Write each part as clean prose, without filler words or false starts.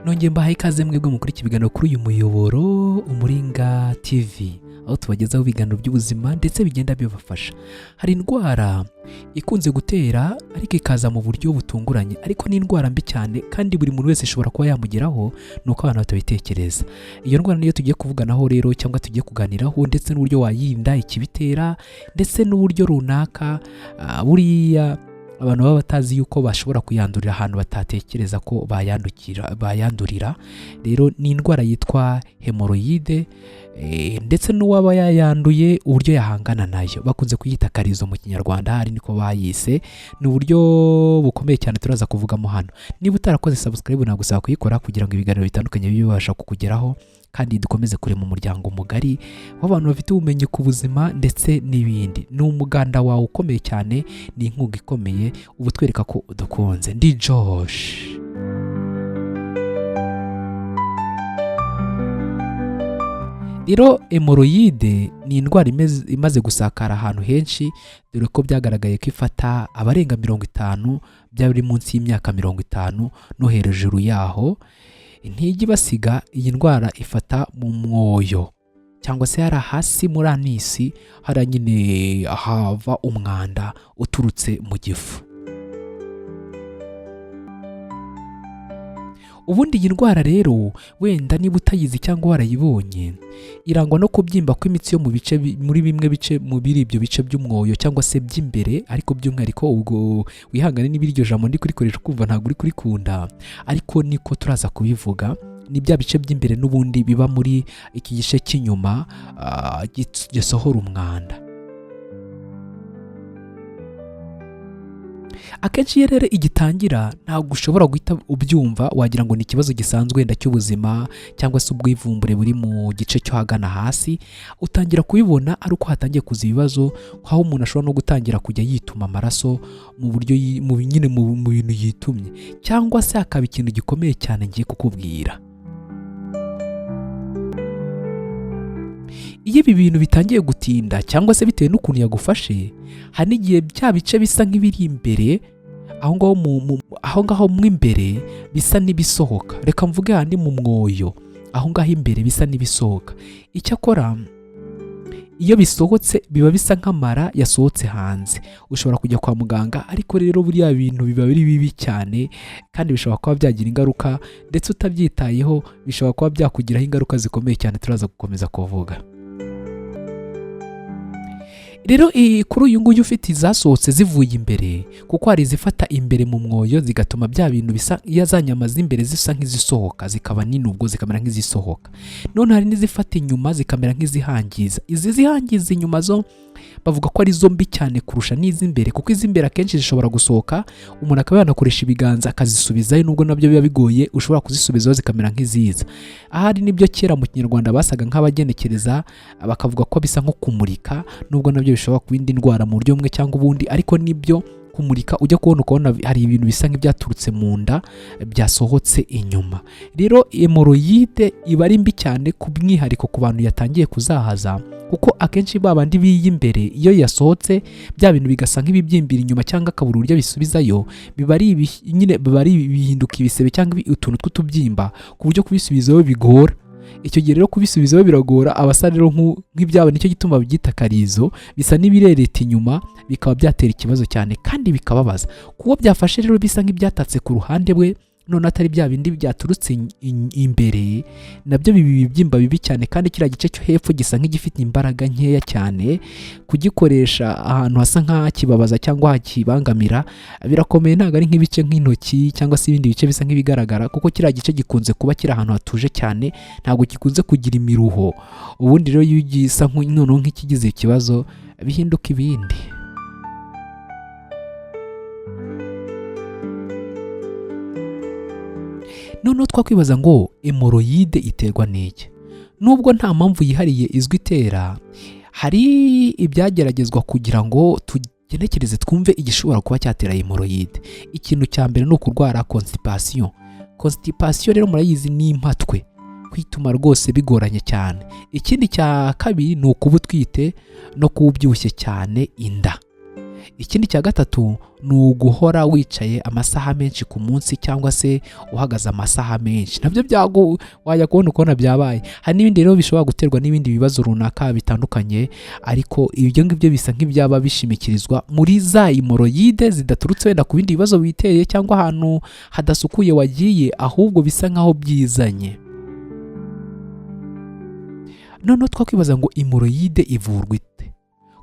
Nongeye mbahaye ikaze mwebwe mukuri iki biganiro kuri uyu muyoboro Umuringa TV, aho tubagezaho ibiganiro by'ubuzima ndetse bigenda bibafasha. Hari indwara ikunze gutera ariko ikaza mu buryo butunguranye, ariko ni indwara mbi cyane kandi buri muntu wese ishobora kuba yamugeraho, ni uko abantu batabitekereza. Iyo ndwara niyo tugiye kuvuganaho rero cyangwa tugiye kuganiraho, ndetse n'uburyo wayirinda, ikibitera, ndetse n'uburyo runaka buriya abantu baba batazi yuko bashobora kuyandurira ahantu batatekereza ko bayandukira bayandurira. Rero ni indwara yitwa hémorroïde, ndetse n'uwaba yayanduye uburyo yahangana nayo. Bakunze kuyita karizo mu Kinyarwanda, hari niko bayise. Ni uburyo bukomeye cyane turaza kuvugamo hano. Niba utarakoze subscribe, nagusaba kuyikora kugira ngo ibiganiro bitandukanye bijye bibasha kukugeraho, kandi dukomeze kurema umuryango mugari w'abantu bafite ubumenyi ku buzima ndetse n'ibindi. Ni umuganda wawe ukomeye cyane, ni inkunga ikomeye uba utwereka ko udukunze. Ndi Josh. Rero hémorroïde ni indwara imaze gusakara ahantu henshi, dore ko byagaragaye ko ifata abarenga 50, byaba biri munsi y'imyaka 50 no hejuru yaho. Ntijya ibasiga. Iyi ndwara ifata mu mwoyo cyangwa se hari hasi muri anus, hariya nyine hava umwanda uturutse mu gifu. Ubundi iyi ndwara rero, wenda niba utayizi cyangwa warayibonye, irangwa no kubyimba kw'imitsi yo mu bice muri bimwe bice muri ibyo bice by'umwoyo cyangwa se by'imbere. Ariko by'umwihariko, ubwo wihangane niba iryo jambo ndi kurikoresha ukumva ntabwo uri kurikunda, ariko niko turaza kubivuga. Ni bya bice by'imbere n'ubundi biba muri iki gice cy'inyuma gisohora umwanda. Akenshi iyo rero igitangira ntabwo ushobora guhita ubyumva, wagira ngo ni ikibazo gisanzwe wenda cy'ubuzima cyangwa se ubwivumbure buri mu gice cyo hagana hasi. Utangira kubibona ari uko hatangiye kuza ibibazo, aho umuntu ashobora no gutangira kujya yituma amaraso mu buryo mu nyine mu bintu yitumye, cyangwa se hakaba ikintu gikomeye cyane ngiye kukubwira. Iyo ibi bintu bitangiye gutinda cyangwa se bitewe n'ukuntu yagufashe, hari n'igihe bya bice bisa nk'ibiri imbere aho ngaho aho ngaho mo imbere bisa n'ibisohoka. Reka mvuge handi mu mwoyo, aho ngaho imbere bisa n'ibisohoka. Icyakora iyo bisohotse biba bisa nk'amara yasohotse hanze, ushobora kujya kwa muganga. Ariko rero buriya bintu biba biri bibi cyane kandi bishobora kuba byagira ingaruka, ndetse utabyitayeho bishobora kuba byakugiraho ingaruka zikomeye cyane turaza gukomeza kuvuga. Rero kuri uyu nguyu ufite izasohotse zivuye imbere, kuko hari izifata imbere mu mwoyo zigatuma bya bintu bisa iyo za nyama z'imbere zisa nk'izisohoka, zikaba nini, ubwo zikamera nk'izisohoka. None hari n'izifata inyuma zikamera nk'izihangiza. Izi zihangiza inyuma zo bavuga ko ari zo mbi cyane kurusha n'iz'imbere, kuko iz'imbere akenshi zishobora gusohoka, umuntu akaba yanakoresha ibiganza akazisubizayo, nubwo nabyo biba bigoye, ushobora kuzisubizaho zikamera nk'iziza. Ahari nibyo kera mu Kinyarwanda basaga nk'abagenekereza bakavuga ko bisa nko kumurika, nubwo nabyo bishobora kuba indi ndwara mu buryo bumwe cyangwa ubundi. Ariko nibyo kumurika, ujya kubona ukabona hari ibintu bisa nk'ibyaturutse mu nda byasohotse inyuma. Rero hémorroïde iba ari mbi cyane ku mwihariko ku bantu yatangiye kuzahaza, kuko akenshi ba bandi biyi imbere, iyo yasohotse bya bintu bigasa nk'ibibyimbira inyuma cyangwa akabura uburyo bisubizayo, biba ari nyine biba ari bihinduka ibisebe cyangwa utuntu tw'utubyimba, ku buryo kubisubizayo bigora. Icyo gihe rero kubisubizaho biragora, abasa rero nk'ibyabo. Nicyo gituma babyita karizo, bisa n'ibirereta inyuma, bikaba byatera ikibazo cyane kandi bikababaza kuko byafashe. Rero bisa nk'ibyatatse ku ruhande bwe, none atari bya bindi byaturutse imbere, nabyo biba ibibyimba bibi cyane. Kandi kiriya gice cyo hepfo gisa nk'igifite imbaraga nkeya cyane, kugikoresha ahantu hasa nk'ahakibabaza cyangwa hakibangamira birakomeye. Ntabwo ari nk'ibice nk'intoki cyangwa se ibindi bice bisa nk'ibigaragara, kuko kiriya gice gikunze kuba kiri ahantu hatuje cyane, ntabwo gikunze kugira imiruho. Ubundi rero iyo gisa noneho nk'ikigize ikibazo, bihinduka ibindi. Noneho twakwibaza ngo hémorroïde iterwa n'iki? Nubwo nta mpamvu yihariye izwi itera, hari ibyageragezwa kugira ngo tugenekereze twumve igishobora kuba cyatera hémorroïde. Ikintu cya mbere ni ukurwara constipation. Constipation rero murayizi, ni impatwe, kwituma rwose bigoranye cyane. Ikindi cya kabiri ni ukuba utwite no kuba ubyibushye cyane inda. Ikindi cya gatatu ni uguhora wicaye amasaha menshi ku munsi cyangwa se uhagaze amasaha menshi, nabyo byago wajya kubona ukabona byabaye. Hari n'ibindi rero bishobora guterwa n'ibindi bibazo runaka bitandukanye, ariko ibyo ngibyo bisa nk'ibyaba bishimikirizwa muri za hémorroïdes zidaturutse wenda ku bindi bibazo witeye cyangwa ahantu hadasukuye wagiye, ahubwo bisa nk'aho byizanye. Noneho twakwibaza ngo hémorroïde ivurwa ite?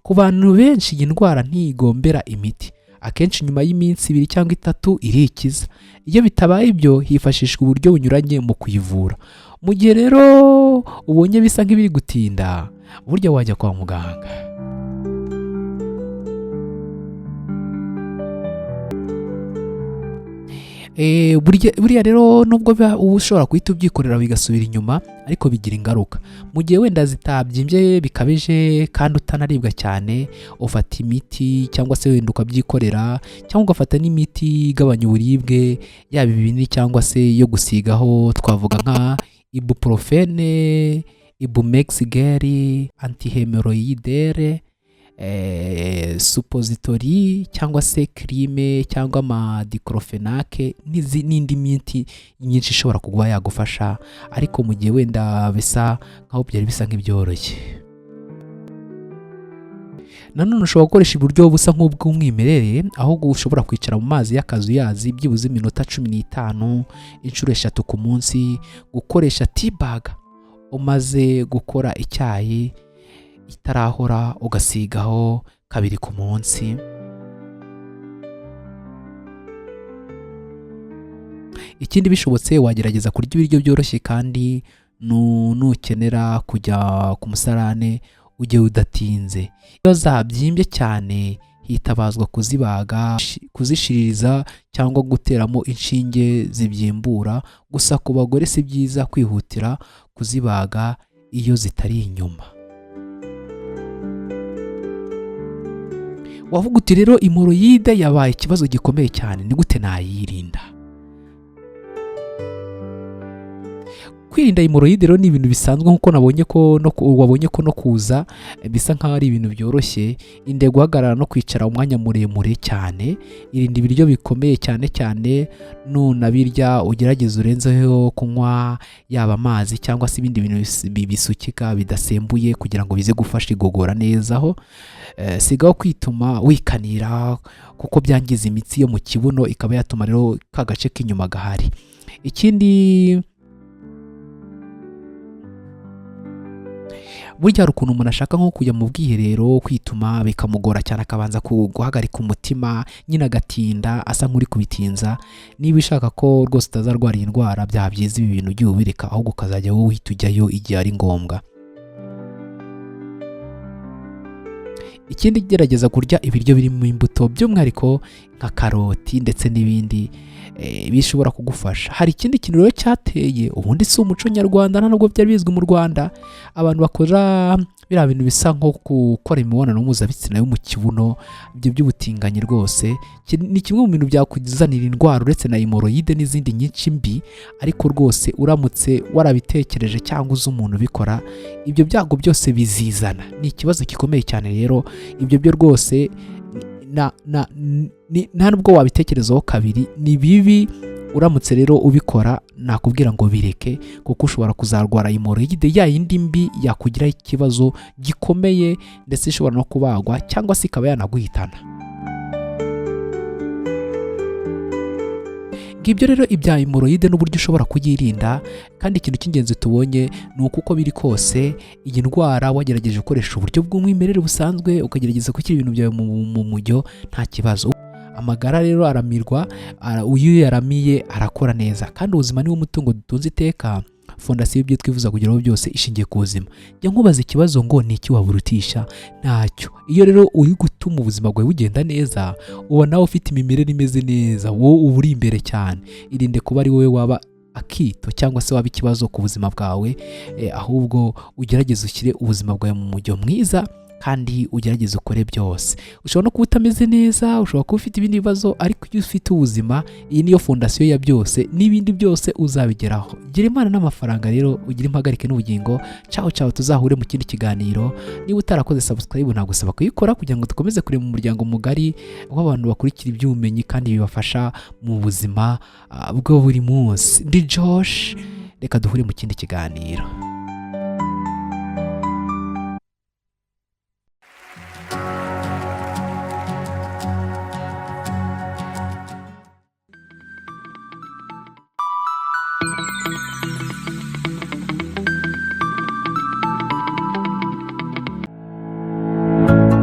Ku bantu benshi iyi ndwara ntigombera imiti, akenshi nyuma y'iminsi 2 cyangwa 3 irikiza. Iyo bitabaye ibyo, hifashishwa uburyo bunyuranye mu kuyivura. Mu gihe rero ubonye bisa nk'ibiri gutinda, burya wajya kwa muganga. Buriya rero nubwo uba ushobora guhita ubyikorera bigasubira inyuma, ariko bigira ingaruka. Mu gihe wenda zitabyimbye bikabije kandi utanaribwa cyane, ufata imiti cyangwa se wenda ukabyikorera, cyangwa ugafata n'imiti igabanya uburibwe, yaba ibinini cyangwa se iyo gusigaho, twavuga nka ibuprofène, Ibumex gel, antihémorroïdaire suppository cyangwa se crème cyangwa amadiclofenac n'indi miti myinshi ishobora kuba yagufasha, ariko mu gihe wenda bisa nkaho byari bisa nk'ibyoroshye. Nanone ushobora gukoresha uburyo busa nk'ubw'umwimerere, aho ushobora kwicara mu mazi y'akazuyazi byibuze iminota 15 inshuro 3 ku munsi, gukoresha tea bag umaze gukora icyayi itarahora ugasigaho kabiri ku munsi. Ikindi, bishobotse wagerageza kurya ibiryo byoroshye, kandi nukenera kujya ku musarane ujye udatinze. Iyo zabyimbye cyane hitabazwa kuzibaga, kuzishiririza cyangwa guteramo inshinge zibyimbura. Gusa ku bagore si byiza kwihutira kuzibaga iyo zitari inyuma. Wavuga uti rero hémorroïde yabaye ikibazo gikomeye cyane, ni gute nayirinda? Kwirinda hémorroïde rero ni ibintu bisanzwe, nk'uko nabonye ko no wabonye ko no kuza bisa nkaho ari ibintu byoroshye. Irinde guhagarara no kwicara umwanya muremure cyane. Irinde ibiryo bikomeye cyane cyane, nunabirya ugerageze urenzeho kunywa yaba amazi cyangwa se ibindi bintu bisukika bidasembuye kugira ngo bize gufasha igogora neza. Aho sigaho kwituma wikanira, kuko byangiza imitsi yo mu kibuno, ikaba yatuma rero ka gace k'inyuma gahari. Ikindi, burya hari ukuntu umuntu ashaka nko kujya mu bwiherero kwituma bikamugora cyane, akabanza guhagarika umutima nyine, agatinda asa nk'uri kubitinza. Niba ushaka ko rwose utazarwara iyi ndwara, byaba byiza ibi bintu ugiye ubireka, ahubwo ukazajya wowe uhita ujyayo igihe ari ngombwa. Ikindi, gerageza kurya ibiryo birimo imbuto, by'umwihariko nka karoti ndetse n'ibindi bishobora kugufasha. Hari ikindi kintu rero cyateye, ubundi si umuco nyarwanda, nta nubwo byari bizwi mu Rwanda, abantu bakora biriya bintu bisa nko gukora imibonano mpuzabitsina yo mu kibuno, ibyo by'ubutinganyi rwose ni kimwe mu bintu byakuzanira indwara uretse na hémorroïde n'izindi nyinshi mbi. Ariko rwose uramutse warabitekereje cyangwa uzi umuntu ubikora, ibyo byago byose bizizana, ni ikibazo gikomeye cyane. Rero ibyo byo rwose nta nubwo wabitekerezaho kabiri, ni bibi. Uramutse rero ubikora, nakubwira ngo bireke, kuko ushobora kuzarwara hémorroïde ya yindi mbi yakugiraho ikibazo gikomeye, ndetse ishobora no kubagwa cyangwa se ikaba yanaguhitana. Ngibyo rero ibya hémorroïde n'uburyo ushobora kuyirinda. Kandi ikintu cy'ingenzi tubonye ni uko uko biri kose iyi ndwara wagerageje gukoresha uburyo bw'umwimerere busanzwe, ukagerageza gushyira ibintu byawe mu mujyo, nta kibazo. Amagara rero aramirwa, iyo yaramiye arakora neza, kandi ubuzima niwo mutungo dutunze iteka. Fondasiyo y'ibyo twifuza kugeraho byose ishingiye ku buzima. Jya nkubaza ikibazo ngo ni iki waburutisha? Ntacyo. Iyo rero uri gutuma ubuzima bwawe bugenda neza, uba nawe ufite imimerere imeze neza, wowe uba uri imbere cyane. Irinde kuba ari wowe waba akito cyangwa se waba ikibazo ku buzima bwawe, ahubwo ugerageze ushyire ubuzima bwawe mu mujyo mwiza. Kandi ugerageze ukore byose. Ushobora no kuba utameze neza, ushobora kuba ufite ibindi bibazo, ariko iyo ufite ubuzima, iyi niyo fondasiyo ya byose, n'ibindi byose uzabigeraho. Gira Imana n'amafaranga rero, ugire impagarike n'ubugingo. Ciao ciao, tuzahure mu kindi kiganiro. Niba utarakoze subscribe, nagusaba kuyikora kugira ngo dukomeze kureba umuryango mugari w'abantu bakurikira iby'ubumenyi kandi bibafasha mu buzima bwa buri munsi. Ndi Josh, reka duhure mu kindi kiganiro.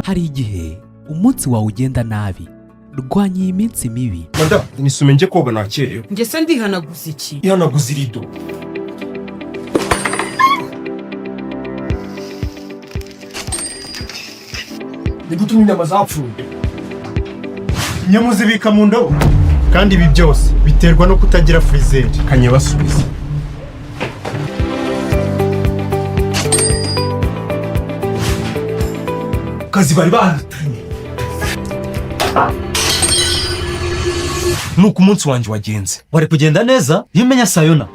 Hari igihe umunsi wawe ugenda nabi. Rwanya iyi minsi mibi. Madamu, nisume njye koga, nakerewe. Njye se ndihanaguza iki? Ihanaguza irido. Ni gutuma inyama zapfuye. Inyama uzibika mu ndobo, kandi ibi byose biterwa no kutagira freezer. Kanyabasubiza. Kazi bari bahatumye. Nuko umunsi wanjye wagenze. Wari kugenda neza iyo umenya Sayona.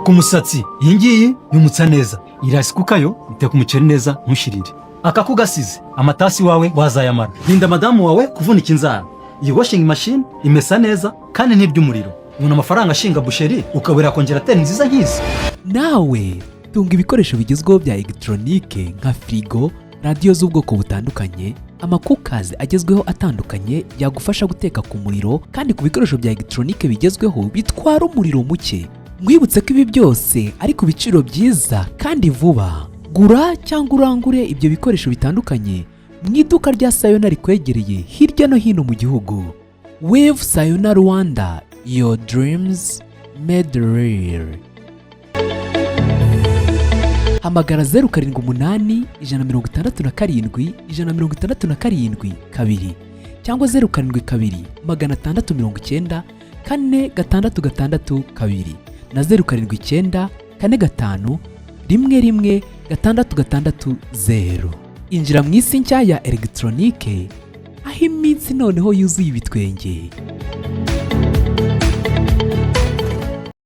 Ku musatsi, iyi ngiyi yumutsa neza. Iyi rice cooker yo iteka umuceri neza ntushirire. Aka kugasize, amatasi wawe wazayamara. Rinda madamu wawe kuvunika inzara. Iyi washing machine imesa neza kandi ntirya umuriro. Ubona amafaranga ashinga boucherie, ukabura congélateur nziza nk'izi? Nawe tunga ibikoresho bigezweho bya elegitoronike nka firigo, radiyo z'ubwoko butandukanye, amakukazi agezweho atandukanye yagufasha guteka ku muriro, kandi ku bikoresho bya elegitoronike bigezweho bitwara umuriro muke. Mwibutse ko ibi byose ari ku biciro byiza kandi vuba. Gura cyangwa urangure ibyo bikoresho bitandukanye mu iduka rya Sayona rikwegereye hirya no hino mu gihugu. Wave Sayona Rwanda, your dreams made real. Hamagara 078167 1672 cyangwa 072 690 4662 na 079 45 11 660. Injira mu isi nshya ya elegitoronike, aho iminsi noneho yuzuye ibitwenge.